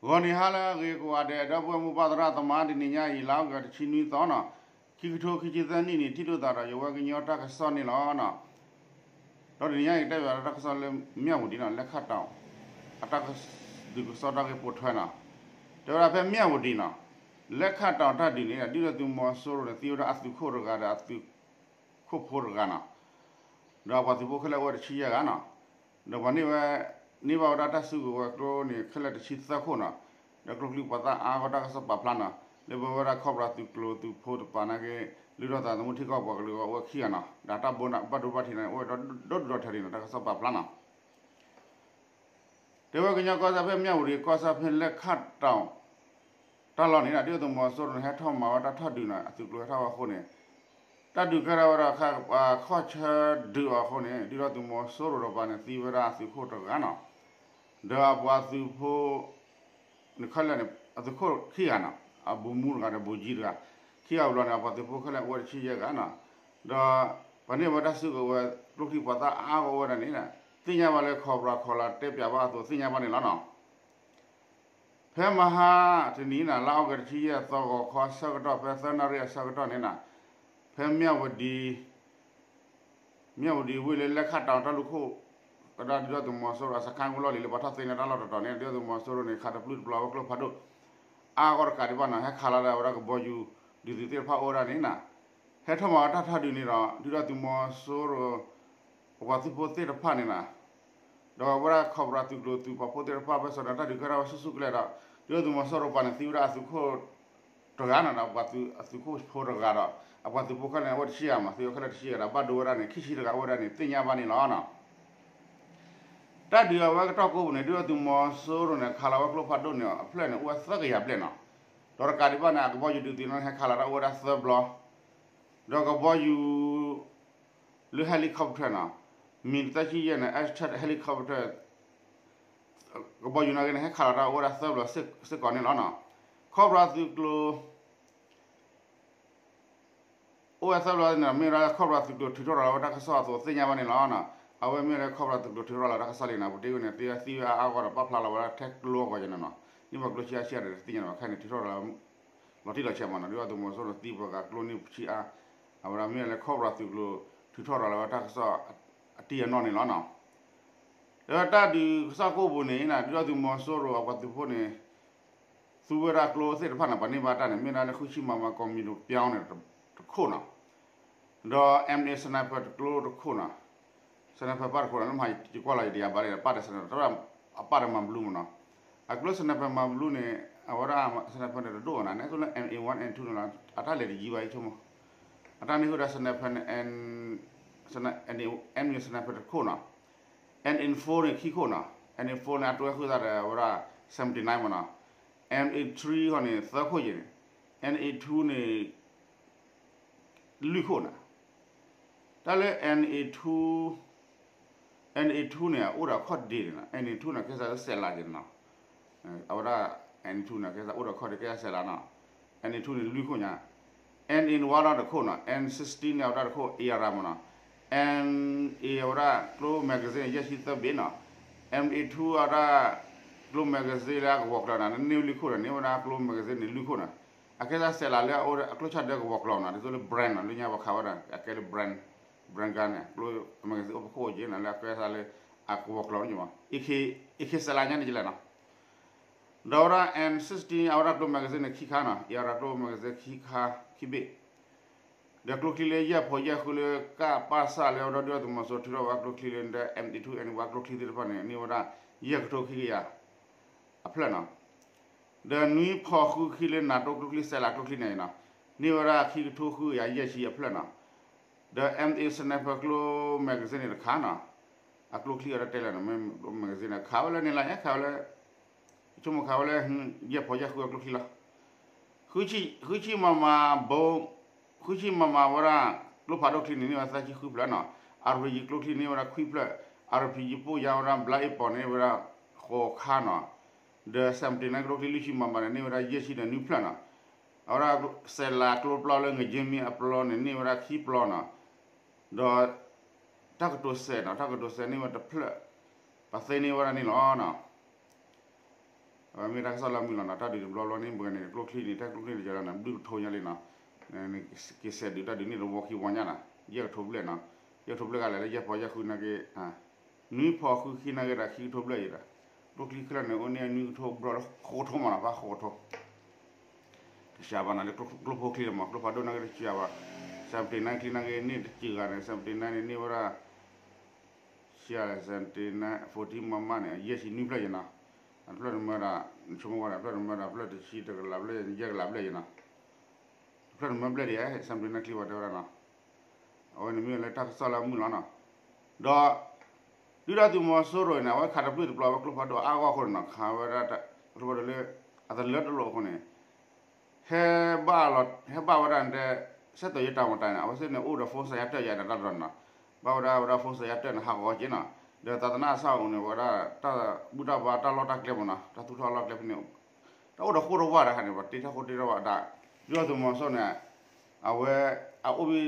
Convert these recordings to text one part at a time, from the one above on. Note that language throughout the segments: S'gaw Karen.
ဂီၤနံၤဟါလၢအဂ့ၤကိးဂၤဒဲး ဒီပုၢ်ဝဲၢ်မိၢ်ပၢ်သရၣ်သမါ တနံၤညါအံၤ လါအီကူးတဆံနွံသီနီၤ, ခံကထိခံဆံသၢနံၣ်န့ၣ် ထံၣ်လိာ်သးဒီးယဝဲကညီတၢ်ကစီၣ်န့ၣ်လီၤ. ဒီးတနံၤညါအံၤ ကတဲဘၣ်တၢ်ကစီၣ်လၢမၠၣ်ဝတံၤနီၤ, လဲခၣ်တီၤ အတၢ်ဒုးကစီၣ်တၢ်ဂ့ၢ်ပိာ်ထွဲနီၤ, တဲဝဲဒၣ်ဖဲမၠၣ်ဝတံၤနီၤ, လဲခၣ်တီၤတၢ်ဒုးန့ၣ် ဒုၣ်ဒါသုးမီၤစိရိၤန့ၣ် သံဝဲဒၣ်အသုးခိၣ်တဂၤဒီးအသုးခိၣ်ဖိတဂၤနီၤ, ဒီးပှၤသုးဖိခဲလၢာ်အိၣ်ဝဲတဆံယဲၢ်ဂၤနီၤ, ဒီးပှၤန့ၢ်ဝဲ န့ၢ်ဘၣ်ဝဲဒၣ်တၢ်စုကဝဲၤကျိန့ၣ် ခဲလၢာ်တဆံသၢခိၣ်နီၤ, ဒီးကျိချံပှၤသၣ်အါဂီၢ်တၢ်ကစီၣ်ပာ်ဖျါနီၤ, လၢပဝဲဒၣ်ခီၣ်ပြၢသုးကျိၤသုးဖိတပၤနာ်က့ လုၢ်ထီၣ်သးသမူထံကီၢ်ပှၤကလုာ်အဂီၢ်အိၣ်ဝဲခံဂၤနီၤ, ဒီးတၢ်ဘိးဘၣ်ဒိဘၣ်ထံးန့ၣ် အိၣ်ဝဲဒီဒူၣ်ဒီထၢန့ၣ်နီၤ, တၢ်ကစီၣ်ပာ်ဖျါနီၤ. တဲဝဲကညီကီၢ်စဲၣ်ဖဲမၠၣ်ဝတံၤကီၢ်စဲၣ်ဖဲလဲခၣ်တီၤ တၢ်လီၢ်န့ၣ် ဒုၣ်ဒါသုးမီၤစိရိၤန့ၣ် ဟဲထီၣ်မၤဝဲတၢ်ထီၣ်ဒုးနီၤ, အသုးကျိၤဟဲထီၣ်ဝဲအဃိန့ၣ် တၢ်ဒုးကဲထီၣ်ဝဲဒီးခီၣ်ဆၢဒုးအီၤအဃိန့ၣ် ဒုၣ်ဒါသုးမီၤစိရိၤတပၤန့ၣ် သံဝဲဒၣ်အသုးခိၣ်တဂၤနီၤ, ဒီးအပှၤသုးဖိ နခဲလၢာ်န့ၣ် အသုးခိၣ်ခံဂၤနီၤ, အဗိုလ်မှူးတဂၤဒီးဗိုလ်ကြီးတဂၤ, ခံဂၤဘျီန့ၣ် အပှၤသုးဖိခဲလၢာ်အိၣ်ဝဲတဆံယဲၢ်ဂၤနီၤ, ဒီးပှၤန့ၢ်ဝဲတၢ်စုကဝဲၤ ကျိချံပှၤသၣ်အါဂီၢ်အိၣ်ဝဲဒၣ်န့ၣ် သ့ၣ်ညါဘၣ်လၢခီၣ်ပြၢခီၣ်လၢတဲပၠးဘၣ်အသိးသ့ၣ်ညါဘၣ်န့ၣ်လီၤနီၤ. ဖဲမဟါတနံၤနီၤ လါအီကူးတဆံယဲၢ်သီ ဂီၤခီဆၢကတီၢ် ဖဲသၢနၣ်ရံၣ်အဆၢကတီၢ်န့ၣ်နီၤ, ဖဲမၠၣ်ဝတံၤ မၠၣ်ဝတံၤဝ့ၢ်လၢလဲခၣ်တီၤတၢ်လူၢ်ခိၣ် ကဒီးဒုၣ်ဒါသုးမီၤစိရိၤအစခါကလီၢ်လံၤလၢပှၤထီၣ်သ့န့ၢ်တၢ်လီၢ်တတီၤန့ၣ် ဒုၣ်ဒါသုးမီၤစိရိၤန့ၣ် ခးတပျုၢ်တပျီၤဝဲကျိဖးဒိၣ် အါဂီၢ်တကးဒံးဘၣ်နီၤ, ဟဲခးလီၤဒၣ်ဝဲဒၣ်ကဘီယူၤဒုးသုးသ့ၣ်တဖၣ်အိၣ်ဝဲဒၣ်န့ၣ်နီၤ, ဟဲထီၣ်မၤဝဲတၢ်ထီၣ်ဒုးန့ၣ်ဒီး ဒုၣ်ဒါသုးမီၤစိရိၤ အပှၤသုးဖိသ့ၣ်တဖၣ်န့ၣ်နီၤ, ဒီးဝဲဒၣ်ခီၣ်ပြၢသုးကျိၤသုးပာ်ဖှိၣ်သ့ၣ်တဖၣ် ဖဲစီၤန့ၣ် တၢ်ဒုးကဲထီၣ်ဝဲဆူၣ်ဆူၣ်ကလဲာ်ဒီး ဒုၣ်ဒါသုးမီၤစိရိၤပှၤန့ၣ်သံဝဲဒၣ်အသုးခိၣ်တဂၤနီၤ, ဒီးပှၤသုးခိၣ်ဖိတဂၤဒီး အပှၤသုးဖိခဲလၢာ်န့ၣ် အိၣ်တဆံဂၤမး, သံဝဲခဲလၢာ်တဆံဂၤဒီး ဘၣ်ဒိဝဲဒၣ်န့ၣ် ခံဆံတဂၤအိၣ်ဝဲဒၣ်န့ၣ် သ့ၣ်ညါဘၣ်န့ၣ်လီၤနီၤ. တၢ်ဒုးအဝဲကတီၢ်ကိးပူၤန့ၣ် ဒုၣ်ဒါသုးမီၤစိရိၤန့ၣ် ခးလီၤဝဲကျိဖးဒိၣ်န့ၣ် အဖျၢၣ်န့ၣ် အိၣ်ဝဲသၢကယၤဘျဲၣ်နီၤ, ဒီးတကးဒံးဘၣ်န့ၣ် အကဘီယူၤဒုးသုးန့ၣ် ဟဲခးလီၤတၢ်အိၣ်ဝဲဒၣ်သၢဘျီ ဒီးကဘီယူၤ လၢ helicopter နီၤ, မံၤသၢဆံယဲၢ်န့ၣ် Aster helicopter ကဘီယူၤနာ်က့န့ၣ် ဟဲခးလီၤတၢ်အိၣ်ဝဲဒၣ်သၢဘျီစ့ၢ်ကီးန့ၣ်လီၤနီၤ. ခီၣ်ပြၢသုးကျိၤ အိၣ်ဝဲသၢဘျီန့ၣ် မ့ၢ်ဝဲဒၣ်ခီၣ်ပြၢသုးကျိၤထုးထီၣ်ရၤလီၤဝဲတၢ်ကစီၣ်အသိးသ့ၣ်ညါဘၣ်န့ၣ်လီၤနီၤ. အဝဲမ့ၢ်ဝဲဒၣ်ခီၣ်ပြၢသုးကျိၤထုးထီၣ်ရၤလီၤတၢ်ကစီၣ်လံနီၤ, ပူၤတ့ၢ်ဝဲန့ၣ် သံဝဲသံဝဲအါအါဂီၢ်ဂီၢ်ဒီး ပာ်ဖျါလီၤဝဲဒၣ်ထဲကျိအဂီၢ်ယဲန့ၣ်နီၤ. န့ၣ်ပှၤကျိဆံအါဆံအါဒီးတသ့ၣ်ညါဘၣ်, ခဲအံၤန့ၣ်ထုးထီၣ်ရၤလီၤ လီၤတံၢ်လီၤဆဲးမးနီၤ, ဒုၣ်ဒါသုးမီၤစိရိၤန့ၣ်သံပှၤဂၤကျိန့ၣ်ဆံအါ, အဝဲဒၣ်မ့ၢ်ဝဲလၢခီၣ်ပြၢသုးကျိၤ ထုးထီၣ်ရၤလီၤဝဲတၢ်ကစီၣ် အတံၢ်အနီၢ်န့ၣ်လီၤနီၤ. လၢတၢ်ဒုးကစီၣ်ကိးပူၤန့ၣ် ဒုၣ်ဒါသုးမီၤစိရိၤအပှၤသုးဖိန့ၣ် သူဝဲဒၣ်ကျိသ့ၣ်တဖၣ်န့ၣ် ပှၤန့ၢ်ဘၣ်တၢ်န့ၣ် မ့ၢ်ဒၣ်လၢဃုဆံ မမ ကီမံၤဒိၣ်ပၠီန့ၣ် တခိၣ်နီၤ, ဒီး MA sniper တကျိတခိၣ်နီၤ, sniper ပၢ်တခိၣ်နီၤ, လၢမဟါယကွၢ်လီၤယတယၤဘၣ်လၢ အပၢ်ဒီး sniper အပၢ်ဒီးမၤဘျူးမးနီၤ, အကျိ sniper မၤဘျူးန့ၣ် အဝဲဒၣ် sniper န့ၣ်တဒိၣ်ဘၣ်နီၤ, နကလၢ MA one and two န့ၣ်လီၤ, အတၢ်လဲၤတယံၤဘၣ် ယဆိကမိၣ်, အတၢ်န့ၢ်ဃုာ်ဒီး sniper န့ၣ် MA sniper တခိၣ်နီၤ, NA four န့ၣ်ခံခိၣ်နီၤ, NA four န့ၣ် အတွဲဃုာ်သးဒီးဝဲဒၣ် seventy nine မးနီၤ, NA three ဃီန့ၣ် သၢခိၣ်ယဲၢ်န့ၣ်, NA two န့ၣ် လွံၢ်ခိၣ်နီၤ, တၢ်လၢ NA two NA two န့ၣ် အအိၣ်ဒီးခီၣ်ဒ့န့ၣ်နီၤ, NA two န့ၣ် ကဲစးလၢစဲးလးက့ၤနီၤ, အဝဲဒၣ် NA two န့ၣ် ကဲစးအိၣ်ဒီးခီၣ်ဒ့ကဲစးလးနီၤ, NA two န့ၣ် လွံၢ်ခိၣ်ညါ, NA one တခိၣ်နီၤ, N sixteen န့ၣ် အဝဲဒၣ်တခိၣ် AR မးနီၤ, NA အဝဲဒၣ်ကျိ magazine န့ၣ် ယဲၢ်ဆံသၢဘ့ၣ်နီၤ, MA two အဝဲဒၣ်ကျိ magazine လၢအကဝီၤကျီၤန့ၣ် နန့ၢ်လွံၢ်ခိၣ်ဒီး န့ၢ်ဝဲဒၣ်ကျိ magazine န့ၣ် လွံၢ်ခိၣ်နီၤ, အကဲစးစဲးလးလၢအအိၣ်အကျိဆၣ်ဒၢကဝီၤကျီၤနီၤ, ဒ်သိးလၢ brand နီၤ, လၢညါပှၤခးဝဲဒၣ် အကဲလၢ brand brand gun န့ၣ် ကျိ magazine အိၣ်ဖှိၣ်က့ၤနီၤ, လၢအကဲစးလၢ အကဝီၤကျီၤန့ၣ်မး, အ့ခ့စဲးလးညါန့ၣ်ကလဲၣ်နီၤ, ဒီးဝဲဒၣ် N sixteen အဝဲဒၣ်ကျိ magazine န့ၣ် ခံခါနီၤ, AR ကျိ magazine ခံခါ ခံဘ့ၣ်, ဒီးကျိချံလၢယဲၢ်ဖိယဲၢ်ဃုလၢ ကပစ လၢအဝဲဒၣ်ဒုၣ်ဒါသုးမီၤစိရိၤထုးထီၣ်ဝဲကျိချံလၢ MA two NA one ကျိချံသ့ၣ်တဖၣ်န့ၣ် န့ၢ်ဝဲဒၣ်ယဲၢ်ကထိခံကယၤအဖျၢၣ်နီၤ, ဒီးနွံဖီဃုခံလၢ NATO ကျိချံ စဲးလးကျိချံန့ၣ်နီၤ, န့ၢ်ဝဲဒၣ်ခံကထိဃုကယၤယဲၢ်ဆံအဖျၢၣ်နီၤ, ဒီး MA sniper ကျိ magazine န့ၣ်တခါနီၤ, အကျိချံအတၢ်တဲလဲၣ်နီၤ, magazine န့ၣ် ခးဝဲလၢန့ၣ်လီၤညါ, ခးဝဲလၢ ဆိကမိၣ်ခးဝဲလၢ ယဲၢ်ဖီယဲၢ်ဃုအကျိချံလီၤ, ဃုဆံ ဃုဆံ မမ ဘိ ဃုဆံ မမ ဝဲဒၣ်ကျိဖးဒိၣ်ချံန့ၣ် န့ၢ်ဝဲဒၣ်သၢဆံဃုဖျၢၣ်နီၤ, RPG ကျိချံန့ၢ်ဝဲဒၣ်ခွံဖျၢၣ်, RPG ပိၢ်ယါဝဲဒၣ် ဘျါအ့ၣ်ပီၣ်န့ၣ်ဝဲဒၣ်ဃိးခါနီၤ, ဒီး seventy nine ကျိချံလွံၢ်ဆံ မမ န့ၣ် န့ၢ်ဝဲဒၣ်ယဲၢ်ဆံဒီးနွံဖျၢၣ်နီၤ, အဝဲဒၣ်စဲးလးကျိပျီလၢ ငက့မံအပျီန့ၣ် န့ၢ်ဝဲဒၣ်ခံပျီနီၤ, ဒီး တၢ်ကတိၤစဲးနီၤ, တၢ်ကတိၤစဲးန့ၢ်ဝဲတဖျၢၣ်, ပှၤသ့န့ၢ်ဝဲဒၣ်န့ၣ်လီၤနီၤ. အဝဲမ့ၢ်တၢ်ကစီၣ်လၢအမုာ်လီၤနီၤ, တၢ်ဒုးတဘျီဘျီန့ၣ် ပှဲၤန့ၣ် ကျိချံန့ၣ် တၢ်ကျိချံတကဲလီၤန့ၣ် ဘျုးကထိညါလံနီၤ, က့ၤစဲးဒုးတၢ်ဒုးန့ၣ်တဝီခံဝီညါနီၤ, ယဲၢ်ကထိဘျဲၣ်နီၤ, ယဲၢ်ကထိဘျဲၣ်ဂၤလဲၣ်လၢ ယဲၢ်ဖီယဲၢ်ဃုနာ်က့, နွံဖီဃုခံနာ်က့ဒီး ခံကထိဘျဲၣ်ယဲဒီး, ကျိချံခဲလၢာ်န့ၣ် အိၣ်န့ၢ်နွံကထိဘျီလၢဃိကထိမးနီၤ, ဖးဃိကထိ တစှၤဘၣ်နီၤ လၢကျိဖိချံလီၤမး, ကျိဖးဒိၣ်နာ်က့တစှၤဘၣ်, စဲးပတ့ၢ်နါချံနာ်က့န့ၢ်တစှၤဂၤန့ၣ်, စဲးပတ့ၢ်နါန့ၣ်န့ၢ်ဝဲဒၣ် စှၤ စဲးပတ့ၢ်နါ forty မမန့ၣ် ယဲၢ်ဆံနွံဖျၢၣ်ယဲနီၤ, တဖျၢၣ်တမၢဒီး နဆိကမိၣ်ဝဲဒၣ် တဖျၢၣ်တမၢဒီး ဖျၢၣ်တဆံတကလးဘျဲၣ် ယဲၢ်ကလးဘျဲၣ်ယဲနီၤ, တဖျၢၣ်တမၢဘျဲၣ်ဒံး စဲးပတ့ၢ်နါချံဝဲတဲဝဲဒၣ်နီၤ, အဝဲန့ၣ်မ့ၢ်လၢတၢ်ကစီၣ်လၢအမုာ်လီၤနီၤ, ဒီး ဒုၣ်ဒါသုးမီၤစိရိၤန့ၣ် အဝဲခးတပျုာ်တပျီၤဝဲကျိဖးဒိၣ်အါဂီၢ်အဃိန့ၣ်နီၤ, ခးဝဲဒၣ်ကျိဖးဒိၣ်လၢ အတလၢတလိာ်အဃိန့ၣ် ဟဲဘၣ်လီၤ ဟဲဘၣ်ဝဲဒၣ်တဲ ဆက်သွယ်ရေးတာဝန်ခံန့ၣ် အဝဲသ့ၣ်န့ၣ် အိၣ်ဒီး phone စးယါတၢၢ်ယါန့ၣ် တၢ်တနီၤနီၤ, ဘၣ်ဝဲဒၣ်ဝဲဒၣ် phone စးယါတၢၢ်န့ၣ် ဟးဂီၤက့ၤနီၤ, ဒီးသးသနၢ်အဆၣ်အိၣ်န့ၣ် ဝဲဒၣ်တၢ်ဘူၣ်တၢ်ဘါတၢ်လီၢ်တၢ်ကျဲမ့ၢ်နီၤ, တၢ်သူၣ်ထီၣ်လီၢ်ကျဲဖဲန့ၣ် တၢ်အိၣ်ဒီးဃိၣ်တဝၢ်တခါန့ၣ် ပှၤတ့ထီၣ်ဃိၣ်တ့ထီၣ်ဝၢ်ဒၣ်, ဒုၣ်ဒါသုးမီၤစိရိၤန့ၣ် အဝဲ အအိၣ်ဘၣ်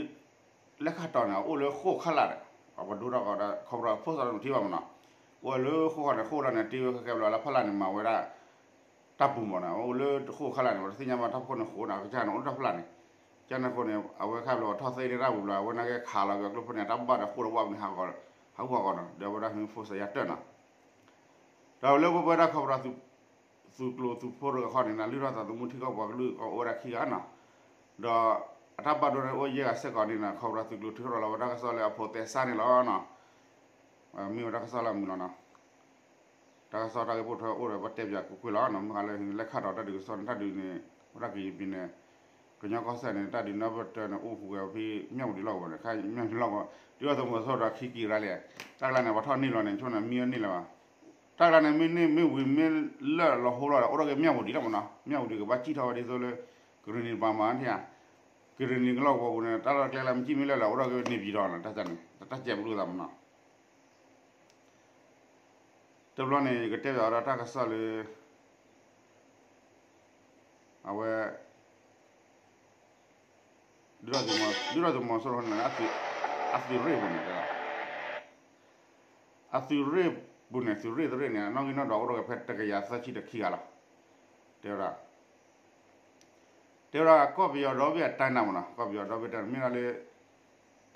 လဲၤခးတီၤန့ၣ် အအိၣ်လၢဃိၣ်ခီၣ်လာ်ဒီး ပှၤပဒိၣ်ထီၣ်ကီးဒီး ခီဖျိ phone စးထီၣ်တထံၣ်ဘၣ်မ့ၢ်နီၤ, အိၣ်လၢဃိၣ်ခီၣ်န့ၣ် ဃိၣ်လီၤန့ၣ် တ့ဝဲခဲကဲဘျီလၢဖီလာ်န့ၣ် မၤဝဲဒၣ် တၢ်ပူၤမ့ၢ်နီၤ, အိၣ်လၢဃိၣ်ခီၣ်လာ်န့ၣ် ပှၤတသ့ၣ်ညါဘၣ်တၢ်ဖီခိၣ်န့ၣ်ဃိၣ်နီၤ, ကစၢ်န့ၣ် အိၣ်လၢတၢ်ဖီလာ်န့ၣ်, ကန့ၣ်အဃိန့ၣ် အဝဲခါဘျီပှၤထီၣ်သ့န့ၢ်တၢ်ပူၤဘျီ အဝဲနာ်က့ခးလီၤက့ၤကျိဖးဒိၣ်န့ၣ် တၢ်ဘၣ်ဒီးဃိၣ်တဝၢ်န့ၣ် ဟးဂီၤ ဟးဂီၤကီးနီၤ, ဒီးဝဲဒၣ်မ့ၢ် phone စးယါတၢၢ်နီၤ, ဒီးလၢပဝဲဒၣ်ခီဖျိ သုးကျိၤသုးဖိတဂၤခီန့ၣ်နီၤ လုၢ်ထီၣ်သးသမူထံကီၢ်ပှၤကလုာ်ကီးအိၣ်ဝဲဒၣ်ခံဂၤနီၤ, ဒီးအတၢ်ဘၣ်ဒိန့ၣ်အိၣ်ယဲၢ်ဂၤစ့ၢ်ကီးန့ၣ်နီၤ, ခီဖျိသုးကျိၤထုးထီၣ်လီၤဝဲတၢ်ကစီၣ်လၢအဖိးသဲစးန့ၣ်လီၤနီၤ, မ့ၢ်ဝဲတၢ်ကစီၣ်လၢအမုာ်လီၤနီၤ, တၢ်ကစီၣ်တၢ်ဂ့ၢ်ပိာ်ထွဲအိၣ်ဒီးပတဲပၠးကွ့ၢ်ကွ့ၢ်လီၤနီၤ, မုၢ်ဟါလၢလဲၤခးတီၤတၢ်ဒုးကစီၣ်န့ၣ် တၢ်ဒုးန့ၣ် ဝဲဒၣ်ကရင်ပြည်နယ် ကညီကီၢ်စဲၣ်န့ၣ် တၢ်ဒုးနီၣ်ဘၢၣ်တၢန့ၣ် အိၣ်ဃုာ်ဝဲဖဲ မြဝတီ လီၢ်ကဝီၤန့ၣ်, ခါ မြဝတီ လီၢ်ကဝီၤ ဒုၣ်ဒါသုးမီၤစိရိၤဒီးခံက့ၤရါလဲၣ်, တၢ်ကျါန့ၣ် ပှၤထီၣ်န့ၢ်လီၤန့ၣ် ဆိန့ၣ်မံဝဲန့ၢ်လၢၤဘၣ်, တၢ်ကျါန့ၣ် မ့ၢ်န့ၢ်မ့ၢ်ဝံၤ မ့ၢ်လၢလီၤဟိလီၤဒီး အိၣ်ထီၣ်က့ၤ မြဝတီ လီၤမ့ၢ်နီၤ, မြဝတီ ကဘၣ်စံၣ်ထီၣ်ဝဲဒ်သိးလၢ ကရင်နီၤ ပှၤမၤန့ၣ်ဧါ, ကရင်နီၤ ကလီၢ်ကဝီၤပူၤန့ၣ် တၢ်လီၢ်ကျဲလၢမ့ၢ်စံၣ်မ့ၢ်လၢာ်လီၤ အိၣ်ထီၣ်က့ၤ နေပြည်တော် နီၤ, တၢ်န့ၣ် တၢ်ကဲဘျုးသးမ့ၢ်နီၤ, တဘျီန့ၣ် ယကတဲပၠးဝဲဒၣ်တၢ်ကစီၣ်လၢ အဝဲ ဒုၣ်ဒါသုးမီၤစိရိၤန့ၣ် အသုးရ့ၣ်ပူၤန့ၣ် အသုးရ့ၣ်ပူၤန့ၣ် သုးရ့ၣ်တရ့ၣ်န့ၣ် အနီၣ်ဂံၢ်နီၣ်ဒွးအိၣ်ထီၣ်က့ၤဖဲတကယၤသၢဆံဒီးခံဂၤလီၤ, တဲဝဲဒၣ် တဲဝဲဒၣ် ကီၢ်ပယီၤဒီဘ့ၣ်အတၢ်နၢ်မ့ၢ်နီၤ, ကီၢ်ပယီၤဒီဘ့ၣ်တၢ်နၢ် မ့ၢ်ဒၣ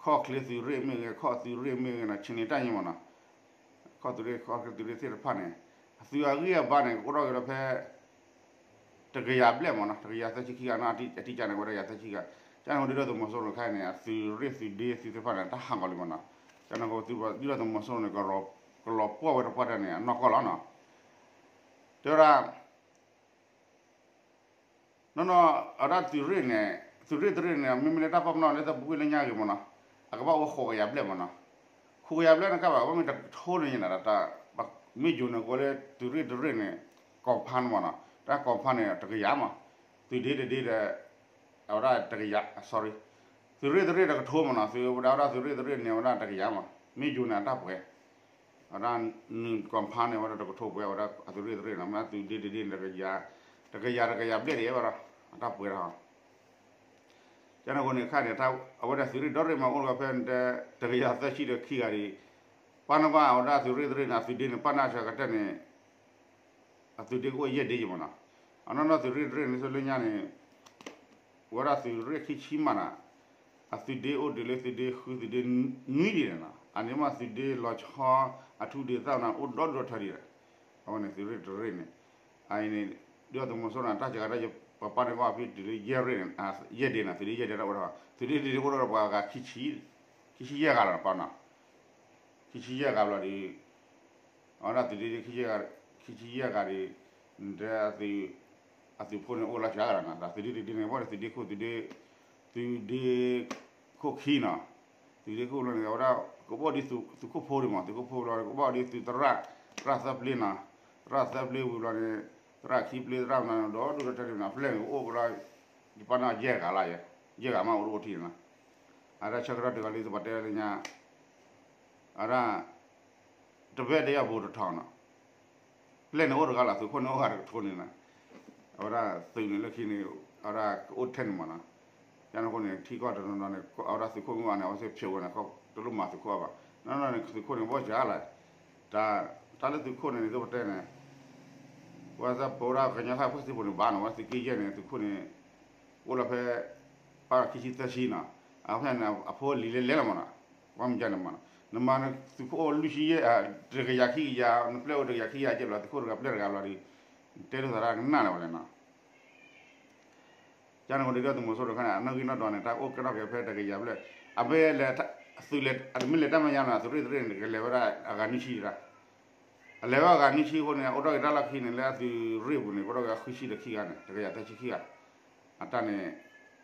်လၢ ခီၣ်ချ့သုးရ့ၣ်မ့ၢ်ဂ့ၤ ခီၣ်သုးရ့ၣ်မ့ၢ်ဂ့ၤနီၤ ဆ့ၣ်န့ၣ်တၢ်ယံၤမ့ၢ်နီၤ, ခီၣ်သုးရ့ၣ် ခီၣ်ချ့သုးရ့ၣ်သ့ၣ်တဖၣ်န့ၣ် အသုးအဂံၢ်အဘါန့ၣ် ကအိၣ်ထီၣ်က့ၤဒီးဖဲ တကယၤဘျဲၣ်မ့ၢ်နီၤ, တကယၤသၢဆံခံဂၤနီၤ, အတံၢ်ကၢ်န့ၣ် ဝဲတကယၤသၢဆံခံဂၤ, ကန့ၣ်ဃိ ဒုၣ်ဒါသုးမီၤစိရိၤခဲအံၤန့ၣ် အသုးရ့ၣ်သုးဒ့သုးသ့ၣ်တဖၣ်န့ၣ် တၢ်ဟးဂီၤလံမ့ၢ်နီၤ, ကန့ၣ်ဃိ ဒုၣ်ဒါသုးမီၤစိရိၤန့ၣ် ကလီၤပှီၢ်ဝဲတပှၢ်တၢၢ်န့ၣ် အနီၢ်ကီၢ်လီၤနီၤ, တဲဝဲဒၣ် နီၢ်နီၢ် အဝဲဒၣ်သုးရ့ၣ်န့ၣ် သုးရ့ၣ်တရ့ၣ်န့ၣ် မ့မ့ၢ်လၢတၢ်ပာ်ပနီၣ်လၢတၢ်ပူၤကွံာ်လၢညါဂ့ၤမ့ၢ်နီၤ, အကဘၣ်အိၣ်ဃိးကယၤဘျဲၣ်မ့ၢ်နီၤ, ဃိးကယၤဘျဲၣ်န့ၣ်ကဘၣ် ဘၣ်မ့ၢ်တကထိန့ၣ် မ့ၢ်ယိၤန့ၣ် ကအိၣ်လၢသုးရ့ၣ်တရ့ၣ်န့ၣ် ကီၢ်ဖၣ်န့ၣ်မ့ၢ်နီၤ, တၢ်ကီၢ်ဖၣ်န့ၣ် တကယၤမ့ၢ်, သုးဒ့တဒ့ဒီး အဝဲဒၣ်တကယၤ sorry, သုးရ့ၣ်တရ့ၣ်တကထိမ့ၢ်နီၤ, သုးဝဲဒၣ် ဝဲဒၣ်သုးရ့ၣ်တရ့ၣ်န့ၣ် ဝဲဒၣ်တကယၤမ့ၢ်, မ့ၢ်ယိၤန့ၣ် အတၢ်ပှဲၤ အဝဲဒၣ် နုာ်ကီၢ်ဖၣ်န့ၣ် အဝဲဒၣ်တကထိပှဲၤ အဝဲဒၣ်အသုးရ့ၣ်တရ့ၣ်နီၤ, မ့ၢ်သုးဒ့တဒ့န့ၣ် တကယၤ တကယၤ တကယၤဘျဲၣ်ဒံးဝဲဒီး အတၢ်ပှဲၤဒီး ကန့ၣ်အဃိန့ၣ် ခဲအံၤန့ၣ် အဝဲဒၣ်သုးရ့ၣ်ဒီရ့ၣ်မ့ၢ်အိၣ်လၢဖဲ တကယၤသၢဆံဒီးခံဂၤဒံး, ပာ်နဘၣ်အဝဲဒၣ်သုးရ့ၣ်တရ့ၣ်န့ၣ် အသုးဒ့န့ၣ် ပာ်နါဆၢကတၢၢ်န့ၣ် အသုးဒ့ကအိၣ်ယဲၢ်ဒ့ယံၤမ့ၢ်နီၤ, အနီၢ်နီၢ်သုးရ့ၣ်တရ့ၣ်န့ၣ် ဆိလၢညါန့ၣ် ဝဲဒၣ်သုးရ့ၣ်ခံဆံမးနီၤ, အသုးဒ့အိၣ်ဒံးလၢသုးဒ့ဃု သုးဒ့နွံဒံးန့ၣ်နီၤ, အန့ၣ်မ့ၢ်သုးဒ့လီၤဆီ အထူဒ့သၣ်နီၤ အိၣ်ဒီဒူၣ်ထီဒံး, အဝဲန့ၣ်သုးရ့ၣ်တရ့ၣ်န့ၣ်, အအံၤန့ၣ် ဒုၣ်ဒါသုးမီၤစိရိၤန့ၣ် တၢ်စှၤကတၢၢ် ပပာ်န့ၢ်ကီၢ်ဖဲတုၤလၢယဲၢ်ရ့ၣ်န့ၣ်, ယဲၢ်ဒ့န့ၣ် သုးဒ့ယဲၢ်ဒ့တၢ်အိၣ်ဒီး သုးဒ့တဒ့အိၣ်ဒီးပှၤဂၤ ခံဆံယဲၢ်ဂၤလီၤပာ်နီၤ ခံဆံယဲၢ်ဂၤဘျီဒီး အဝဲဒၣ်သုးဒ့ ခံဆံယဲၢ်ဂၤဒီး တဲ အသုးဖိန့ၣ်အိၣ်လီၤစှၤဂၤလီၤနီၤ, ဒီးသုးဒ့တဒ့န့ၣ် ဘၣ်ဒီးသုးဒ့ခိၣ် သုးဒ့ သုးဒ့ခိၣ်ခံနီၤ, သုးဒ့ခိၣ်ဘျီန့ၣ် အဝဲဒၣ် ကဘၣ်ဒ်သုးခိၣ်ဖိဒံးမး သုးခိၣ်ဖိဘျီ ကဘၣ်ဒ်သုးသရၣ် သရၣ်သၢပျ့နီၤ, သရၣ်သၢပျ့ဝံၤဘျီန့ၣ် သရၣ်ခံပျ့ သရၣ်မနုၤဒီဒူၣ်ဒီထၢဒံးနီၤ, ဖဲလဲၣ်န့ၣ် ကအိၣ်ဘျီ ယပာ်နီၣ်ယဲၢ်ဂၤလီၤယဲ, ယဲၢ်ဂၤမးအိၣ်တအိၣ်ထံန့ၣ်နီၤ, အဝဲဒၣ်ဆၢကတီၢ်တုၤလီၤလံ သုးပာ်တဲလၢညါ အဝဲဒၣ် တဘဲတယီၢ်ပူၤတထီနီၤ, ပျဲၢ်န့ၣ်အိၣ်တဂၤလီၤ သုးခိၣ်န့ၣ်အိၣ်ဂၤတကထိန့ၣ်နီၤ, အဝဲဒၣ်သုးန့ၣ်လၢခံန့ၣ် အဝဲဒၣ်ကအိၣ်ထဲန့ၣ်မးနီၤ, ကန့ၣ်အဃိန့ၣ် ထံကီၢ်တနီၤနီၤန့ၣ် အဝဲဒၣ်သုးခိၣ်မ့ၢ်အိၣ်န့ၣ် အဝဲသ့ၣ်ဖျိးဝဲန့ၣ် တလိၣ်မၤသုးခိၣ်အါဘၣ်, နီၢ်နီၢ်န့ၣ် သုးခိၣ်န့ၣ် ဘီၣ်စှၤလီၤ, တၢ်လၢသုးခိၣ်န့ၣ် သုးပတဲန့ၣ် ဝဲသးပဝဲဒၣ်ကညီဟဲဖှိၣ်သ့ၣ်ပူၤန့ၣ်ဘၣ်နီၤ ဝဲသုးက့ယဲၢ်န့ၣ် သုးခိၣ်န့ၣ် အိၣ်လီၤဖဲ ပၢ်ခံဆံသၢဆံနီၤ, အဖဲန့ၣ် အဖိလံၤလဲလဲလီၤမးနီၤ, ဝဲမ့ၢ်ကန့ၣ်မးနီၤ, နမၤသုးခိၣ်အိၣ်လွံၢ်ဆံယဲၢ် တကယၤခံကယၤ နပျဲၢ်အိၣ်တကယၤခံကယၤကဲဘျီ သုးခိၣ်တဂၤပျဲၢ်တဂၤဘျီဒီး တဲလိာ်သးတၢ်ကနၣ်လၢၤဝဲလဲၣ်နီၤ ကန့ၣ်ဃိန့ၣ် ဒုၣ်ဒါသုးမီၤစိရိၤတခါန့ၣ် အနီၣ်ဂံၢ်နီၣ်ဒွးန့ၣ် တၢ်အိၣ်ကဲထီၣ်က့ၤဖဲတကယၤဘျဲၣ်, အမ့ၢ်လဲၤ သုးလဲၤ အမ့ၢ်လဲၤတၢ်မဲာ်ညါနီၤ သုးရ့ၣ်သုးရ့ၣ်န့ၣ် ကလဲၤဝဲဒၣ်အဂၤနွံဆံတဒၣ်, အလဲၤဝဲအဂၤနွံဆံအဃိန့ၣ် အိၣ်ထီၣ်က့ၤတၢ်လီၢ်ခံန့ၣ် လၢအသုးရ့ၣ်ပူၤန့ၣ် ကအိၣ်ထီၣ်က့ၤအဃုဆံဒီးခံဂၤန့ၣ် တကယၤသၢဆံခံဂၤ, အတၢ်န့ၣ်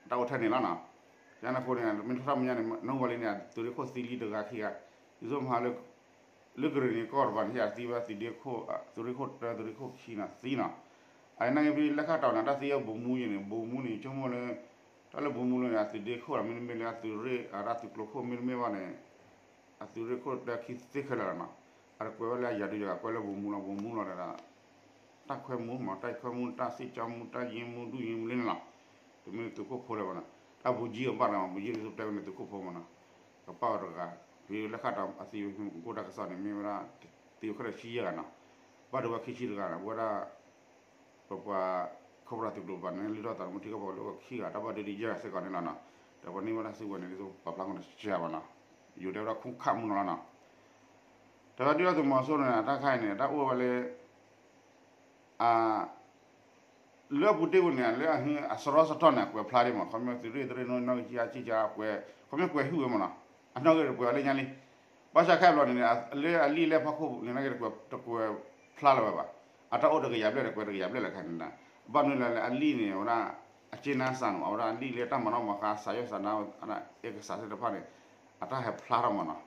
တၢ်အိၣ်ထဲန့ၣ်လီၤနီၤ, ကန့ၣ်ဃိန့ၣ် မ့ၢ်ထီၣ်တၢ်မဲာ်ညါန့ၣ် နဝဲလံန့ၣ် သုးရ့ၣ်ခိၣ်သံလံတဂၤခံဂၤ, ဒ်သိးမဟါလၢ လၢကရ့ၣ်နံၤကီၢ်တပၤန့ၣ် ဟဲသံဝဲသုးဒ့ခိၣ် သုးရ့ၣ်ခိၣ်တၢ သုးရ့ၣ်ခိၣ်ခံနီၤ သံနီၤ, အန့ၣ်ဂ့ၤဖဲလၢခါတီၤန့ၣ် တၢ်သံအဘိးမူယဲန့ၣ် ဘိးမူန့ၣ် ဆိကမိၣ်လၢ တၢ်လၢဘိးမူလၢန့ၣ် အသုးဒ့ခိၣ်လီၤ မ့တမ့ၢ်လၢအသုးရ့ၣ် အတၢ်သုးကျိၤခိၣ် မ့တမ့ၢ်ဘၣ်န့ၣ် အသုးရ့ၣ်ခိၣ်တၢခံသ့ခဲလၢာ်လီၤနီၤ, အတကွဲးဝဲလၢအယၤဒုးယၤ ကွဲးလၢဘိးမူလီၤ ဘိးမူလီၤဒီး တၢ်ခွဲမူမး တၢ်ခွဲမူ တၢ်စံၣ်ကၠီမူ တၢ်ယ့မူ ဒုၣ်ယ့မူလံန့ၣ်လီၤ, တမ့ၢ်သုးခိၣ်ဖိလၢၤဘၣ်နီၤ, တၢ်ဘိးကၠံအဘၣ်နီၤ ဘိးကၠံဒ်သိးပတဲဝဲန့ၣ် သုးခိၣ်ဖိမးနီၤ, ကပၣ်ဝဲတဂၤ, ဖဲလၢခါတီၤအသံဝဲ ကအိၣ်တၢ်ကစီၣ်န့ၣ် မ့ၢ်ဝဲဒၣ် သံဝဲခဲလၢာ်ဆံယဲၢ်ဂၤနီၤ, ဘၣ်ဒိဝဲခံဆံတဂၤနီၤ ဝဲဒၣ် ပပှၤ ခိၣ်ဖရၣ်သုးကျိၤပၤန့ၣ် လုၢ်ထီၣ်သးသမူထံကီၢ်ဖိလၢခံဂၤ တၢ်ဘၣ်ဒုးဒုးယဲၢ်ဂၤစ့ၢ်ကီးန့ၣ်လီၤနီၤ, ဒီးပှၤန့ၢ်ဝဲဒၣ်စုကဝဲၤန့ၣ် ဒ်သိးပာ်ဖျါဃိန့ၣ် စှၤဘၣ်နီၤ, ယိၤတဲဝဲဒၣ်ခိၣ်ခၣ်မူနီၤလီၤနီၤ, တၢ်ဒုၣ်ဒါသုးမီၤစိရိၤန့ၣ် အတၢ်ခါအံၤန့ၣ် တၢ်အိၣ်ဝဲလၢ အ လၢအပူၤတ့ၢ်ပူၤန့ၣ် လၢအဟ့ၣ်အစရီစတီၢ်န့ၣ် အကွဲးဖျါဒ်မး ခီဖျိသုးရ့ၣ်တရ့ၣ်နီၣ်ဂံၢ်ဆံးအါဆံးကါ ကွဲး ခီဖျိကွဲးဟုၣ်ဝဲမးနီၤ, အနီၣ်ဂံၢ်တကွဲးအီၤလၢညါလံ, ဘၣ်ဆၣ်ခဲအံၤဘျီန့ၣ် လၢအလံာ်လဲၢ်ဖီခိၣ်န့ၣ် နီၣ်ဂံၢ်တကွဲး တကွဲးဖျါလၢၤဝဲဘၣ်, အတၢ်အိၣ်တကယၤဘျဲၣ်တကွဲးတကယၤဘျဲၣ်လၢခဲန့ၣ်, ဘၣ်မနုၤလဲၣ်လၢအလံာ်န့ၣ် အဝဲဒၣ် အက့နါစၢ်န့ၣ် အဝဲဒၣ်အလံာ်လၢတၢ်မၤနီၣ်မၤဃါ စးယီၢ်စးနါ အဲကစးသ့ၣ်တဖၣ်န့ၣ် အတၢ်ဟဲဖျါထီၣ်မးနီၤ,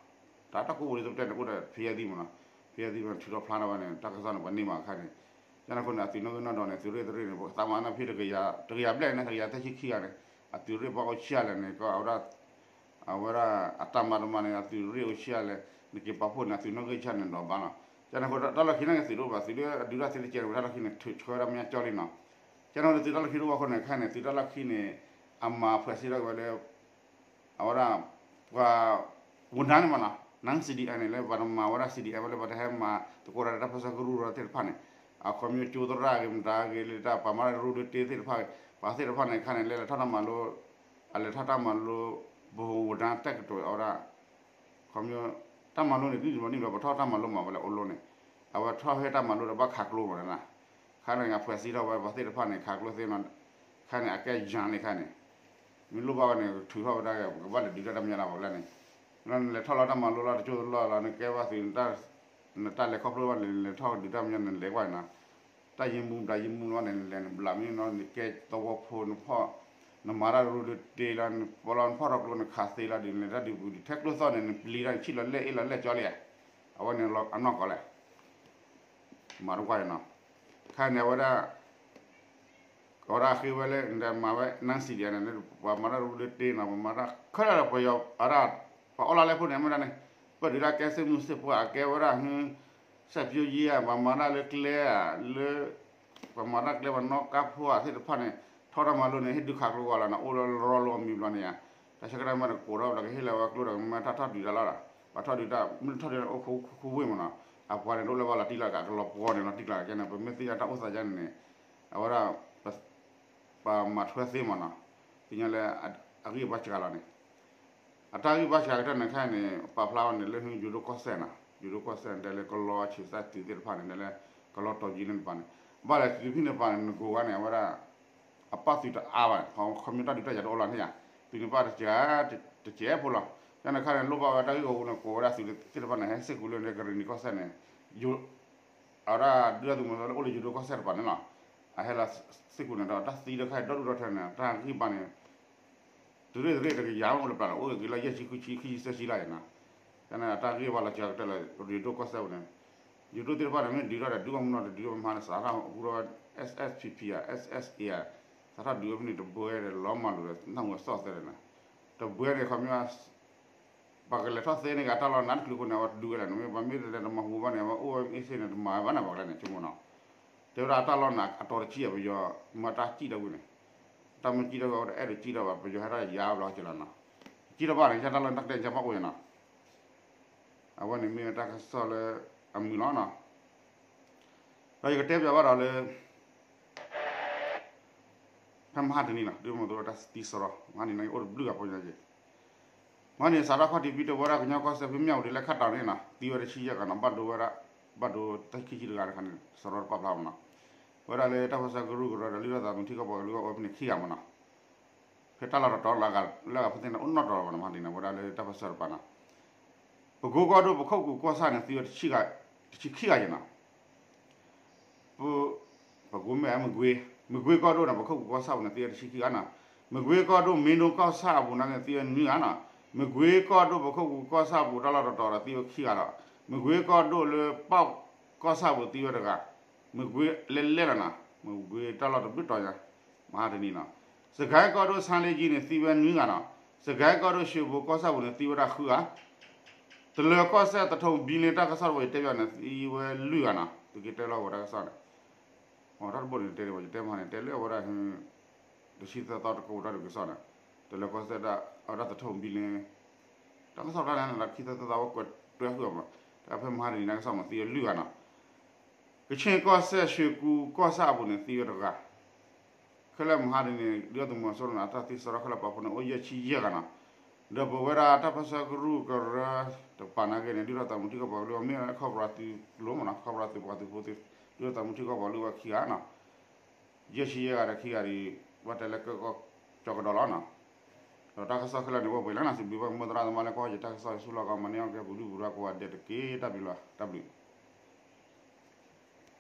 တၢ်တၢ်ကိးပူၤဒ်သိးပတဲန့ၣ် အိၣ်ဒီးဖယဲၢ်သံမးနီၤ, ဖယဲၢ်သံမးထုးထီၣ်ဖျါထီၣ်ဝဲန့ၣ် တၢ်ကစီၣ်န့ၣ် ပှၤန့ၢ်မးအခါန့ၣ်, ကန့ၣ်အဃိန့ၣ် အသုးနီၣ်ဂံၢ်နီၣ်ဒွးန့ၣ် သုးရ့ၣ်တရ့ၣ်န့ၣ် ပသးမၤန့ၢ်ဖဲတကယၤ တကယၤဘျဲၣ်န့ၣ် တကယၤသၢဆံခံဂၤန့ၣ်, အသုးရ့ၣ်ဘၣ်အိၣ်ဆံးအါလဲၣ်န့ၣ် ကဝဲဒၣ် အဝဲဒၣ်အတၢ်မၤတမၤန့ၣ် အသုးရ့ၣ်အိၣ်ဆံးအါလဲၣ် နက့ၤပာ်ဖှိၣ်န့ၣ် အသုးနီၣ်ဂံၢ်ဆံးန့ၣ်ဒီးဘၣ်နီၤ, ကန့ၣ်အဃိတၢ်လီၢ်ခံန့ၣ်က့ၤသုးတအိၣ်ဘၣ် သုးဒုးတၢ်လီၢ်ခံန့ၣ် ထုးဆှၢဝဲဒၣ်မ့ၢ်ကၠီလံနီၤ, ကန့ၣ်အဃိန့ၣ် သုးတၢ်လီၢ်ခံတအိၣ်အဃိန့ၣ် ခဲန့ၣ် သုးတၢ်လီၢ်ခံန့ၣ် အမၤဖှဲးစံးထီၣ်က့ၤဝဲလၢ အဝဲဒၣ် ပှၤ ဝန်ထမ်းန့ၣ်မးနီၤ န စီၣ်ဒံၣ်အဲၣ်န့ၣ် လၢပှၤတမၤဝဲဒၣ် စီၣ်ဒံၣ်အဲၣ် ဝဲလၢပှၤတဟဲမၤသကိးတၢ်ဒီးတၢ်ပၢဆှၢကရူၢ်ဒီးသ့ၣ်တဖၣ်န့ၣ်, အခီပညီကၠိသရၣ်ဂ့ၤ မတၤဂ့ၤ လၢတၢ်ပှၤမၤတၢ်ရူၢ်ဒုးတ့သ့ၣ်တဖၣ်ဂ့ၤ ပှၤသ့ၣ်တဖၣ်န့ၣ် ခါန့ၣ် လဲၤလဲၤထီၣ်တၢ်မၤလိ အလဲၤထီၣ်တၢ်မၤလိ ပဝဲဒၣ်တၢ်ကတိၤအဝဲဒၣ် ခီပညီ တၢ်မၤလိန့ၣ် ဒ်န့ၣ်ဘၣ်န့ၣ်ဘၣ် ပထီၣ်တၢ်မၤလိမးဝဲလၢအိၣ်လီၤန့ၣ်, အဝဲထီၣ်ဟဲတၢ်မၤလိဒီးဘၣ်ခးကျိမးနီၤ, ခါန့ၣ် အဖှဲးစံးထီၣ်ဝဲပှၤသ့ၣ်တဖၣ်န့ၣ် ခးကျိသ့နီၤ, ခါန့ၣ် အကဲယၤန့ၣ်ခါန့ၣ်, မ့ၢ်လိၣ်ဘၣ်ဝဲန့ၣ် ထုးထီၣ်ဝဲဒၣ် ကဘၣ်လဲၤဒုးတၢ်တၢ်မညါလၢပှၤလၢန့ၣ်, နလဲၤထီၣ်လီၤတၢ်မၤလိလီၤတကၠိတလီၢ်လီၤ နကဲဘၣ်သုး နတၢ်လဲၤခီဖျိဘၣ်န့ၣ် လဲၤထီၣ်ဒုးတၢ်မညါန့ၣ် လဲၤကွၢ်န့ၣ်နီၤ တၢ်ယံမူ တၢ်ယံမူလီၤန့ၣ် နလဲၤနဘျးမ့ၢ်နီၤ နကဲသဝီဖိ နဖီၣ် နမၤတၢ်ရူၢ်ဒုးတ့လီၤ နပီလီၤနဖီၣ်ထီၣ်ကျိ နခးသ့လီၤဒ်န့ၣ် တၢ်ဒုးပူၤဒုး ထဲကျိသီၣ်န့ၣ် နပျံၤတၢ် နဆံၣ်လီၤလဲၣ်အ့ၣ်လီၤလဲၣ်ကၠီလံဧါ, အဝဲန့ၣ်အနီၢ်ကီၢ်လဲၣ်, မၤတကွၢ်အံၤနီၤ, ခါန့ၣ် အဝဲဒၣ် ကဝဲဒၣ်ဃ့ဝဲလၢ နမၤဝဲ န စီၣ်ဒံၣ်အဲၣ်န့ၣ် ပှၤမၤတၢ်ရူၢ်ဒုးတ့နီၤ ပှၤမၤတၢ်ခဲလၢာ်ဒီး ပယီၤအဒၣ် ပှၤအီလါလဲဖိန့ၣ် မ့ၢ်ဒၣ်န့ၣ် ပၢၢ်ဒုးတၢ်ကဲစ့မုၢ်စ့ပှၤ အကဲဝဲဒၣ် စဲးဖၠိယ့ဧါ ပှၤမၤတၢ်လၢကျဲဧါ လၢ ပှၤမၤတၢ်ကျဲ ပှၤနီၣ်ကါဖိဧါသ့ၣ်တဖၣ်န့ၣ် ထီၣ်တၢ်မၤလိန့ၣ် ဟ့ၣ်ဒုးခးကျိဂီၤလီၤနီၤ အိၣ်လၢလီၤလီၤအမံၤဘျီန့ၣ်ဧါ, တၢ်ဆၢကတီၢ်မ့ၢ်တကိးထီၣ်ဒီး ကဟ့ၣ်လီၤဝဲကျိဒီး ကမၤတၢ်ထီၣ်ဒုးတၢ်လီၤဒီး ပှၤထီၣ်ဒုးတၢ် မ့ၢ်ထီၣ်ဒုးတၢ်န့ၣ် အိၣ်ခိခိဝ့ၢ်မးနီၤ, အပှၤန့ၣ် တအိၣ်လၢၤဘၣ်လီၤတံၢ်လီၤကး ကလီၤပှီၢ်န့ၣ်လီၤတံၢ်လီၤကးန့ၣ် ပမ့ၢ်သ့ၣ်ညါတၢ်အိၣ်သးယါန့ၣ်န့ၣ် အဝဲဒၣ် ပမၤထွဲသ့မးနီၤ, သ့ၣ်ညါလၢ အဂံၢ်ဘါစှၤလီၤန့ၣ်, အတၢ်ဂံၢ်ဘါစှၤကတၢၢ်န့ၣ်ခဲအံၤန့ၣ် ပာ်ဖျါဝဲန့ၣ်လၢ ယိၤဒိၣ်ကီၢ်စဲၣ်နီၤ, ယိၤဒိၣ်ကီၢ်စဲၣ်တဲလၢကလီဆံးသၢတုၤသ့ၣ်တဖၣ်န့ၣ် တဲလၢ ကလီတီၤယံၤန့ၣ်တပၤန့ၣ်, ဘၣ်လဲၣ်သုးဖဲန့ၣ်တပၤန့ၣ် နကိးဝဲန့ၣ် အဝဲဒၣ် အပၣ်သုးတအါဘၣ်, ခီမ့ၢ်တၢ်ဒုးတၢ်ယၤတအိၣ်လီၤန့ၣ်ဧါ, သုးန့ၣ်ပၣ်တစဲး တစဲးဖိလီၤ, ကန့ၣ်ခါန့ၣ် လိၣ်ဘၣ်ဝဲတၢ်ဂ့ၢ်ဂီၢ်ပူၤန့ၣ် ကိးဝဲဒၣ်သုးသ့ၣ်တဖၣ်န့ၣ် ဟဲစ့ၢ်ကီးလၢန့ၣ် ကရ့ၣ်နံၤကီၢ်စဲၣ်န့ၣ် အဝဲဒၣ်ဒုၣ်ဒါသုးမီၤစိရိၤလၢအိၣ်လၢယိၤဒိၣ်ကီၢ်စဲၣ်တပၤန့ၣ်လီၤ, အဟဲလီၤစ့ၢ်ကီးန့ၣ်ဒီး တၢ်သံတခါအံၤ ဒီဒူၣ်ဒီထၢန့ၣ် တၢ်ဂံၢ်ဘါန့ၣ် သုးရ့ၣ်သုးရ့ၣ်တကယၤမ့ၢ်အိၣ်လၢပျၢၤလီၤ အိၣ်ဂ့ၤက့ၤလၢယဲၢ်ဆံဃုဆံ ခံဆံသၢဆံလီၤအံၤနီၤ, ကန့ၣ်အတၢ်ဂံၢ်ဘါလီၤစှၤကတၢၢ်လၢ ယိၤဒိၣ်ကီၢ်စဲၣ်ပူၤန့ၣ်, ယိၤဒိၣ်သ့ၣ်တဖၣ်န့ၣ် မ့ၢ်ဒုးထီၣ်ဒီး ဒုးအိၣ်မူနီၤ တဒုးအိၣ်မဟါန့ၣ် စးထီၣ်ဟူထီၣ်ဝဲ SSPP ဧါ SSA ဧါ, စးထီၣ်ဒုးဝဲဖဲန့ၣ်တဘှဲဒီး လီၤမၢ်လိာ်ဒီး နၢ်ဟူအသီၣ်သဲဒီးနီၤ, တဘှဲန့ၣ် ခီပညီ ပှၤကလဲၤထီၣ်သ့န့ၢ်က့ၤအတၢ်လီၢ်နးတချုးအဃိန့ၣ် အဝဲဒုးဝဲလဲၣ်န့ၣ် မ့ၢ်ပှၤမ့ၢ်တလဲၤတမၤဟူဘၣ်န့ၣ် အဝဲအိၣ်ဝဲအ့ၣ်စ့န့ၣ် တမၤဝဲဘၣ်န့ၣ် ပှၤကလဲၤန့ၣ် ဆိကမိၣ်နီၤ, တဲဝဲဒၣ်အတၢ်လီၢ်နးအတီၤတကံၢ်အပယီၤ မၤတၢ်စံၣ်ထီၣ်ဝံၤန့ၣ်, တၢ်မ့ၢ်စံၣ်ထီၣ်ဝဲပယီၤဟဲထီၣ်ယါဘျီကလီၤနီၤ, စံၣ်ထီၣ်ဘၣ်န့ၣ် ယတၢ်လီၢ်နတၢ်ကတဲာ်ကတီၤဘၣ်အိၣ်ယါနီၤ, အဝဲန့ၣ်မ့ၢ်တၢ်ကစီၣ်လၢအမုာ်လီၤနီၤ. ဒီးယကတဲပၠးဘၣ်ဒီးလၢ ဖဲမဟါတနံၤနီၤ ဒုးမၤသိတၢ်သံစရီ မဟါန့ၣ်အိၣ်တဘျုးဂၤဖိညါက့ၤ, မဟါန့ၣ် စးထီၣ်ခီၣ်ထံးဖံတဝီဒၣ်ကညီကီၢ်စဲၣ်ဖဲမၠၣ်ဝတံၤလၢခးတီၤန့ၣ်နီၤ သံဝဲတဆံယဲၢ်ဂၤနီၤ ဘၣ်ဒိဝဲဒၣ် ဘၣ်ဒိတၢ်ခံဆံတဂၤတခါန့ၣ် စရီတပာ်ဖျါမနီၤ, ဝဲဒၣ်လၢတၢ်ပၢဆှၢကရူၢ်ကရၢဒီးလုၢ်ထီၣ်သးသမူထံကီၢ်ပှၤကလုာ်အဝဲဖဲန့ၣ်ခံဂၤမနီၤ, ဖဲတၢ်လီၢ်တတီၤလၢအဂၤဖဲသ့ၣ်န့ၣ် အိၣ်နီၣ်တီၤလီၤမနီၤ မဟါန့ၣ် ဝဲဒၣ်လၢတၢ်ပၢဆှၢတပၤနီၤ, ပကိကီၢ်ဒိၣ်ပခိၣ်ကူၤကီၢ်ဆၣ်န့ၣ် သံဝဲတဆံခံဂၤယဲၢ်နီၤ ပ ပကိမ့ၢ်မကွ့ၤ, မကွ့ၤကီၢ်ဒိၣ်န့ၣ် ပခိၣ်ကူၤကီၢ်ဆၣ်ပူၤန့ၣ် သံဝဲတဆံခံဂၤနီၤ, မကွ့ၤကီၢ်ဒိၣ်မ့ၢ်ဒိကီၢ်ဆၣ်အပူၤန့ၣ် သံဝဲနွံဂၤနီၤ, မကွ့ၤကီၢ်ဒိၣ်ပခိၣ်ကူၤကီၢ်ဆၣ်ပူၤတၢ်လီၢ်တတီၤဒီးသံဝဲခံဂၤဒီး မကွ့ၤကီၢ်ဒိၣ်လၢပီၣ်ကီၢ်ဆၣ်ပူၤသံဝဲတဂၤ, မကွ့ၤလဲလဲလီၤနီၤ, မကွ့ၤတၢ်လီၢ်တဘျုးတီၤညါ, မဟါတနံၤနီၤ, စကဲကီၢ်ဒိၣ်ဆါလ့ကၠံန့ၣ် သံဝဲနွံဂၤနီၤ, စကဲကီၢ်ဒိၣ်ၡ့ၣ်ဘိကီၢ်ဆၣ်ပူၤန့ၣ် သံဝဲဒၣ်ဃုဂၤ တလၢၤကီၢ်စဲၣ်သထိၣ်ဘံလ့တၢ်ကစီၣ်တဝဲယတဲပၠးန့ၣ် သံဝဲလွံၢ်ဂၤနီၤ, သုက့ၤတဲလီၤဝဲတၢ်ကစီၣ်န့ၣ်, တၢ်တဘိန့ၣ်တဲဒ်ဘၣ် ယတဲမဟါန့ၣ် တဲလၢအဝဲဒၣ် တဆံသၢသီတကိးတၢ်ဒုးကစီၣ်န့ၣ်, တလၢၤကီၢ်စဲၣ်ဒၣ် အဝဲဒၣ်သထိၣ်ဘံလ့ တၢ်ကစီၣ်တၢ်န့ၣ် ခံသၢသီသီဝဲကွဲးတွဲဃုာ်အီၤမး, တၢ်ဖဲမဟါတနံၤတၢ်ကစီၣ်မးသံဝဲလွံၢ်ဂၤနီၤ ကခ့ၣ်ကီၢ်စဲၣ် ရွှေကူ ကီၢ်ဆၣ်အပူၤန့ၣ် သံဝဲတဂၤ, ခဲလၢာ်မဟါတနံၤန့ၣ် ဒုၣ်ဒါသုးမီၤစိရိၤန့ၣ် အတၢ်သံစရီခဲလၢာ်ပာ်ဖှိၣ်န့ၣ် အိၣ်ယဲၢ်ဆံယဲၢ်ဂၤနီၤ, ဒီးပဝဲဒၣ်တၢ်ပၢဆှၢကရူၢ်ကရၢတပၤနာ်က့န့ၣ် ဒုၣ်ဒါသုးမုၢ်ထံကီၢ်ပှၤကလုာ်အီၤ မ့ၢ်ခီၣ်ပြၤသုးကျိၤမနီၤ ခီၣ်ပြၤသုးပှၤသုးဖိသ့ၣ် ဒုၣ်ဒါသုးမုၢ်ထံကီၢ်ပှၤကလုာ်ဝဲခံဂၤနီၤ, ယဲၢ်ဆံယဲၢ်ဂၤဒီးခံဂၤဒ် ဘၣ်တဲလၢကကီၢ်ကၠီကဒီးလီၤနီၤ, ဒီးတၢ်ကစီၣ်ခဲလၢာ်န့ၣ် အိၣ်ပှဲၤလၢနီၤ စံးဘျုးဘၣ်ကမျၢၢ်သရၣ်သမါလၢ ကွၢ်ယတၢ်ကစီၣ်ဆူလီၢ်ကီၢ် မၤန့ၢ်အီၣ်ကဲပူၤဒုၣ်ပူၤဒါကိးဂၤဒဲးတက့ၢ် တၢ်ဘျုးလီၤ တၢ်ဘျုး